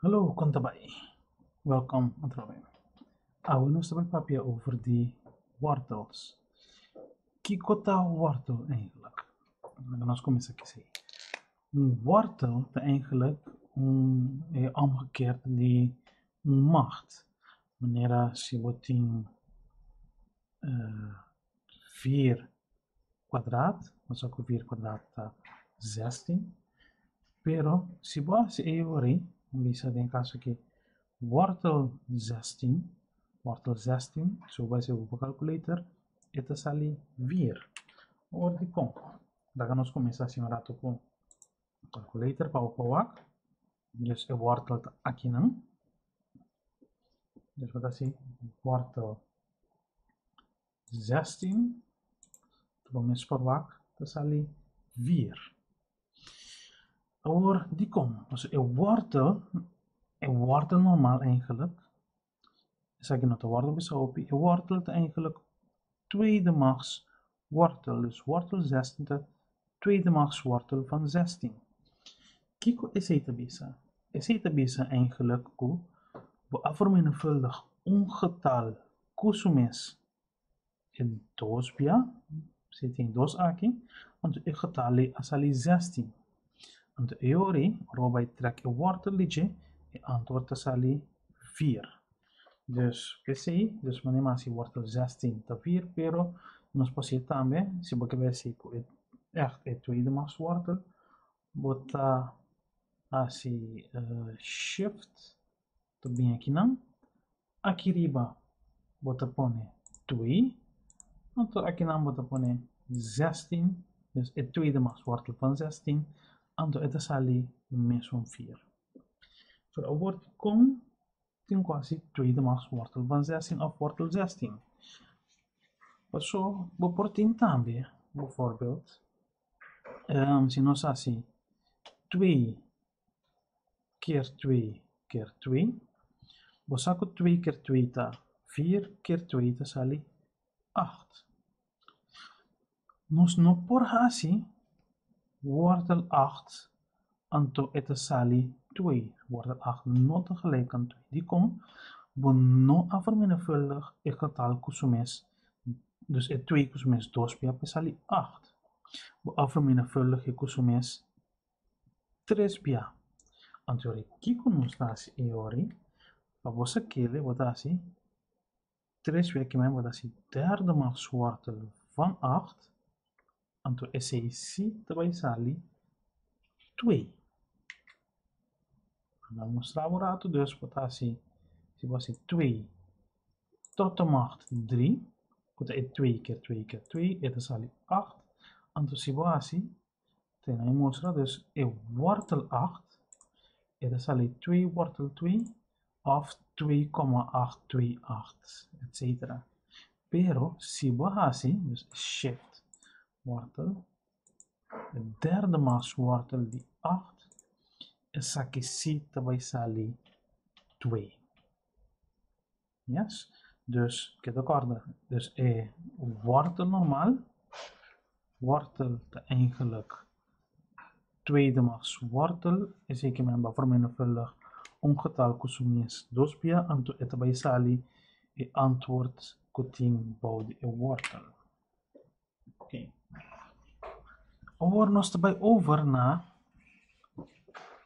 Hallo, kon ta bai? Welkom atrobe. Awe nos ta bai papia over di wortels. Kiko ta wortel eigenlijk? Laga nos kuminsá kisei. Un wortel ta eigenlijk un e omgekeerd di un macht. Manera si bo tin vier kwadraat, nos sa ku vier kwadraat ta 16. Pero si bo hasi e ora bisa den kaso aki wortel 16, wortel 16, si bo bai hasi bo calculator e ta sali vier. Awor dikon? Laga nos kuminsá hasi un ratu ku calculator pa bo por wak. Dus e wortel ta akinan. Dus bo ta hasi wortel 16, bo mes por wak ta sali vier. Awor dikon? Pasobra e wortel, e wortel normal eigenlijk, esaki no ta wordo bisa hopi, e wortel ta eigenlijk tweede machts wortel. Dus wortel 16 ta tweede machts wortel van 16. Kiko esei ta bisa? Esei ta bisa eigenlijk ku bo a vermenigvuldig un getal ku su mes e dos bia, si tin dos aki, anto e getal ei a sali 16. Anto e ora ei, ora bo bai trek e wortel di dje, e antwoord ta sali vier. Dus p'esei, dus manera mi a hasi wortel 16 ta vier, pero nos por hasié tambe, si bo ke bai hasi ku e ègt e tweede machts wortel, bo ta hasi shift ta bin akinan, aki riba bo ta pone twee, anto akinan bo ta pone 16, dus e tweede machts wortel van 16, anto e ta sali mesun vier. Pero awor dikon tin ku hasi tweede machts wortel van 16 òf wortel 16? Paso bo por tin tambe, bijvoorbeeld, si nos hasi twee keer twee keer twee, bo sa ku twee keer twee ta vier keer twee ta sali acht. Nos no por hasi wortel acht anto e ta sali twee. Wortel acht no ta gelijk aan twee. Dikon? Bo no a vermenigvuldig e getal ku su mes, dus e twee ku su mes dos bia pa e sali acht. Bo a vermenigvuldig e ku su mes tres bia. Anto ora kiko nos ta hasi e ora ei? Pa bo sa kele bo ta hasi tres bia kimen bo ta hasi derde machts wortel van acht, anto esei si ta bai sali twee. Mi a mustra bo un ratu, dus bo ta hasi, si bo hasi twee tot de macht drie, ku ta e twee keer twee keer twee, e ta sali acht. Anto si bo hasi, te nan e mustra, dus e wortel acht, e ta sali twee wortel twee òf twee kòma acht twee acht, etcetera. Pero si bo hasi, dus shift wortel, e derde machts wortel di acht, esaki si ta bai sali twee. Yes? Dus keda kòrda, dus e wortel normal, wortel ta eigenlijk tweede machts wortel, esei ke men bo a vermenigvuldig un getal ku su mes dos bia, anto e ta bai sali e antwoord ku tin bou di e wortel. Oké. Awor nos ta bai over na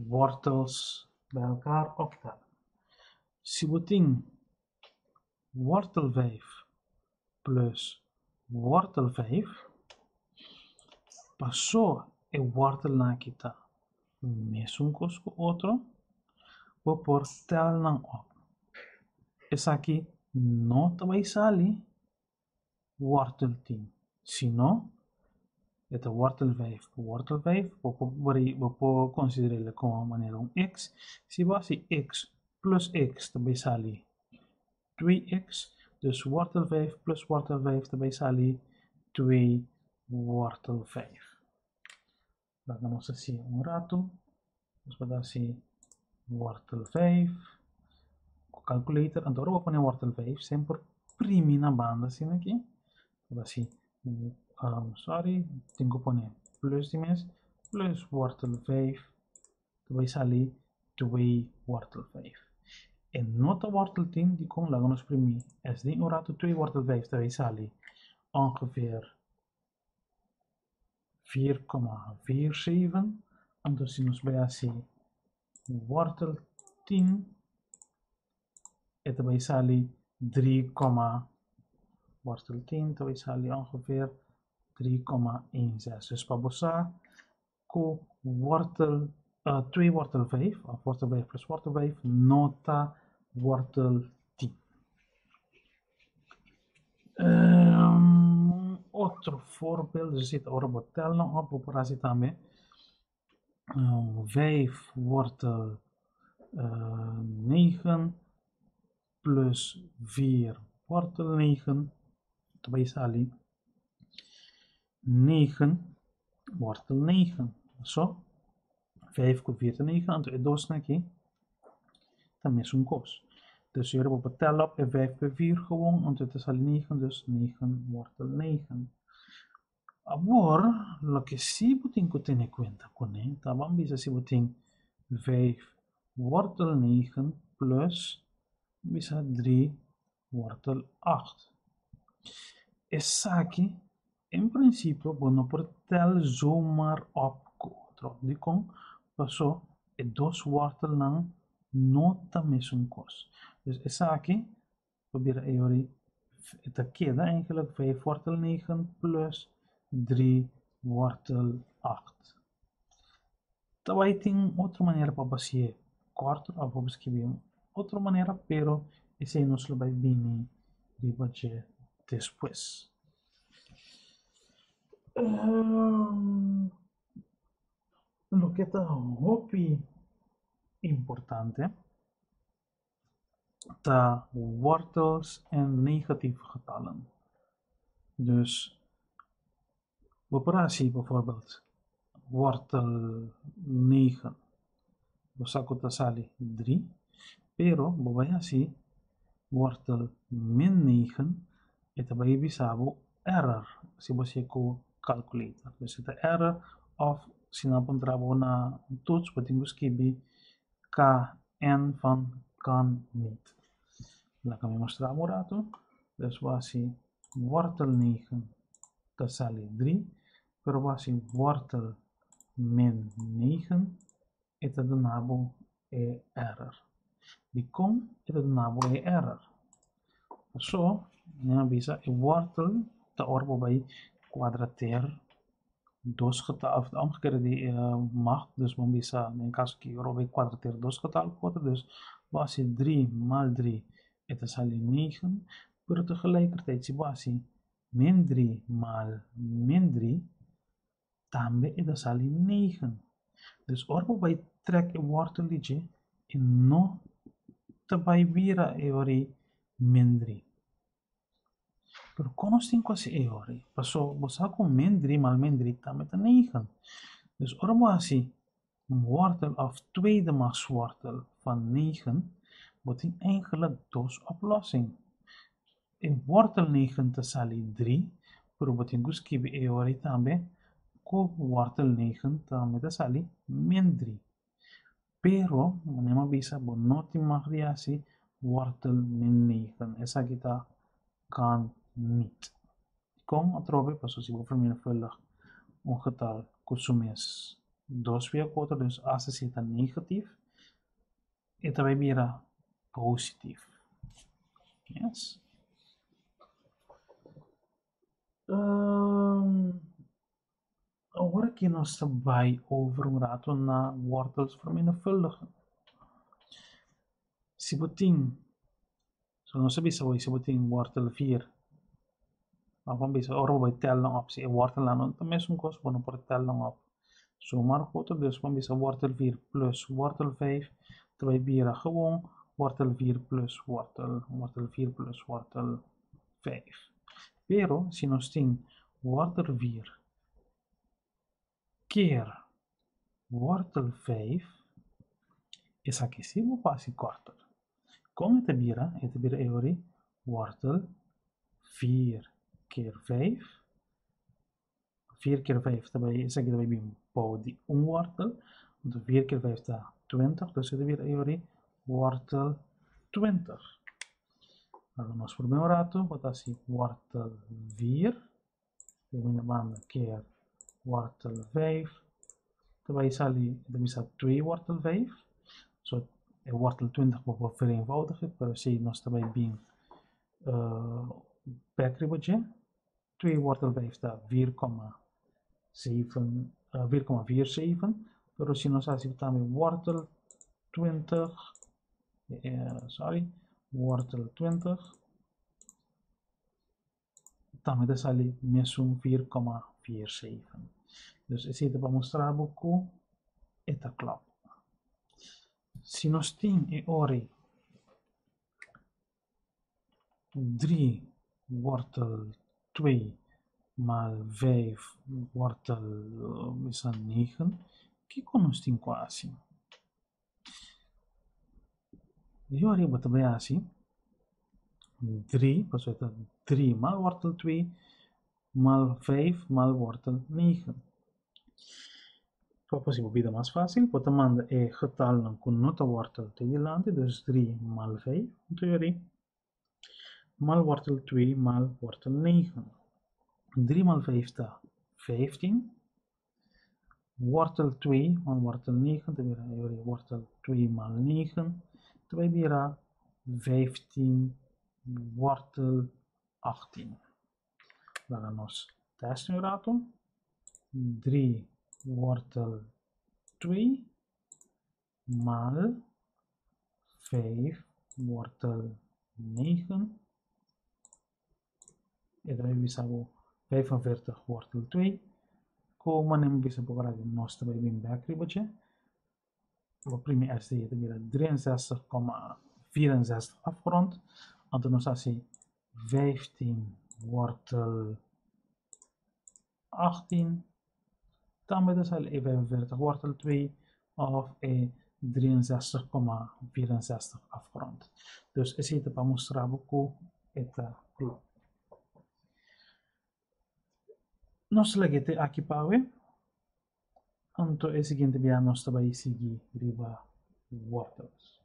wortels bij elkaar optellen. Si bo tin wortel vijf plus wortel vijf, paso e wortelnan aki ta mesun kos ku otro, bo por tel nan op. Esaki no ta bai sali wortel tin, sino e ta wortel vijf ku wortel vijf, bo por bo por konsider'é komo manera un x. Si bo hasi x plus x ta bai sali twee x, dus wortel vijf plus wortel vijf ta bai sali twee wortel vijf. Laga nos hasi un ratu. Nos por hasi wortel vijf ku calculator. Anto ora bo pone wortel vijf semper primi na banda asina aki. Bo ta hasi, sorry, tin ku pone plus di mes, plus wortel vijf ta bai sali. 2 wortel 5. E no ta wortel 10, dikon? Laga nos primi es den un ratu. 2 wortel 5 ta bai sali ongeveer 4,47. Anto si nos bai hasi wortel 10, e ta bai sali 3, wortel 10 ta bai sali ongeveer 3,16. Dus pa bo sa ku wortel 2 wortel 5 of wortel 5 plus wortel 5 no ta wortel 10. Un otro voorbeeld, dus esei ta ora bo tel nan op, bo por hasi tambe 5 wortel 9 plus 4 wortel 9 ta bai sali 9 wortel 9. So, 5 ku 4 ta 9, anto e dosnan aki ta mesun kos. Dus ora bo por tel op e 5 ku e 4 gewoon, anto e ta sali 9, dus 9 wortel 9. Awor, loke si bo tin ku tene kuenta kuné ta ban bisa si bo tin 5 wortel 9 plus bisa 3 wortel 8. Esaki, en prinsipio, bo no por tel zomaar op ku otro. Dikon? Paso e dos wortelnan no ta mesun kos. Dus esaki ta bira e ora e ta keda eigenlijk 5 wortel 9 plus 3 wortel 8. Ta bai tin otro manera pa hasié kòrter òf pa skibi un otro manera, pero esei nos lo bai bini riba dje despues. Loke ta hopi importante ta wortels en negatieve getallen. Dus bo por hasi bijvoorbeeld wortel 9, bo sa ku ta sali 3, pero bo bai hasi wortel min 9, e ta bai bisa bo error si bo hasié ku calculator. Dus e ta error òf si nan a puntra bo na un toets bo tin ku skibi KN van kan niet. Laga mi mustra bo un ratu. Dus bo hasi wortel 9 ta sali 3, pero bo hasi wortel min 9 e ta duna bo e error. Dikon e ta duna bo e error? Paso, mi a bisa e wortel ta ora bo bai kuadrateer dos getal, of de omgekeerde di macht, dus bo bisa den kaso aki ora bo bai kuadrateer dos getal ku otro, dus bo hasi 3 maal 3 e ta sali 9, pero tegelijkertijd si bo hasi min 3 maal min 3 tambe e ta sali 9. Dus ora bo bai trek e wortel di dje e no ta bai bira e ora ei min 3. Pero kon nos tin ku hasi e ora ei? Paso bo sa ku min 3 maal min 3 tambe ta 9. Dus ora bo hasi wortel of tweede machtswortel van 9, bo tin eigenlijk dos oplossing. E wortel 9 ta sali 3, pero bo tin ku skibi e ora ei tambe ku wortel 9 tambe ta sali min 3. Pero, manera mi a bisa, bo no tin mag di hasi wortel min 9. Esaki ta kan niet. Dikon atrobe? Pasobra si bo vermenigvuldig un getal ku su mes dos via ku otro, dus asta si e ta negatief, e ta bai bira positief. Yes. Awor aki nos ta bai over un rato na wortels vermenigvuldigen. Si bo tin, so nos a bisa si bo tin wortel 4, of ban bisa ora bo bai tel nan op, si e wortelnan no ta mesun kos, bo no por tel nan op. Zomaar ku otro, dus ban bisa wortel 4 plus wortel 5 ta bai bira gewoon wortel 4 plus wortel, wortel 4 plus wortel 5. Pero si nos tin wortel 4 keer wortel 5, esaki si bo por hasi kòrter. Kon e ta bira? E ta bira e ora ei wortel 4 keer 5. 4 keer 5 ta bai, esaki ta bai bin bou di un wortel. Anto 4 keer 5 ta 20, dus e ta bira e ora ei wortel 20. Laga nos promé un ratu, bo ta hasi wortel 4, termina banda keer wortel 5, ta bai sali, e ta bisa 2 wortel 5, so e wortel 20 bo por vereenvoudigen, pero esei nos ta bai bin bek riba dje. 2 wortel 5 ta 4,7, 4,47, pero si nos hasi tambe wortel 20, sorry, wortel 20, tambe ta sali mesun 4,47. Dus esei ta pa mustra bo ku e ta klòp. Si nos tin e ora ei 3 wortel 2 maal 5 wortel bisa 9, kiko nos tin ku hasi? E ora ei bo ta bai hasi 3, pasobra ta 3 maal wortel 2 maal 5 maal wortel 9. Pa hasi bo bida mas fácil, bo ta manda e getalnan ku no ta wortel te dilanti, dus 3 maal 5, anto e ora ei maal wortel 2 maal wortel 9. 3 maal 5 ta 15, wortel 2 maal wortel 9 ta bira e ora ei wortel 2 maal 9, ta bai bira 15 wortel 18. Laga nos test un rato. 3 wortel 2 maal 5 wortel 9. E ta bai bisa bo 45 wortel 2. Koma nem bisa bo ora nos ta bai bin bek riba dje. Bo primi SD ta bira 63,64 afgerond. Anto nos hasi 15 wortel 18. Tambe ta sali e 45 wortel 2 of e 63,64 afgerond. Dus esei ta pa mustra bo ku e ta klop. Nos lag'e te aki pa awe. Anto e siguiente bia nos ta bai sigui riba wortels.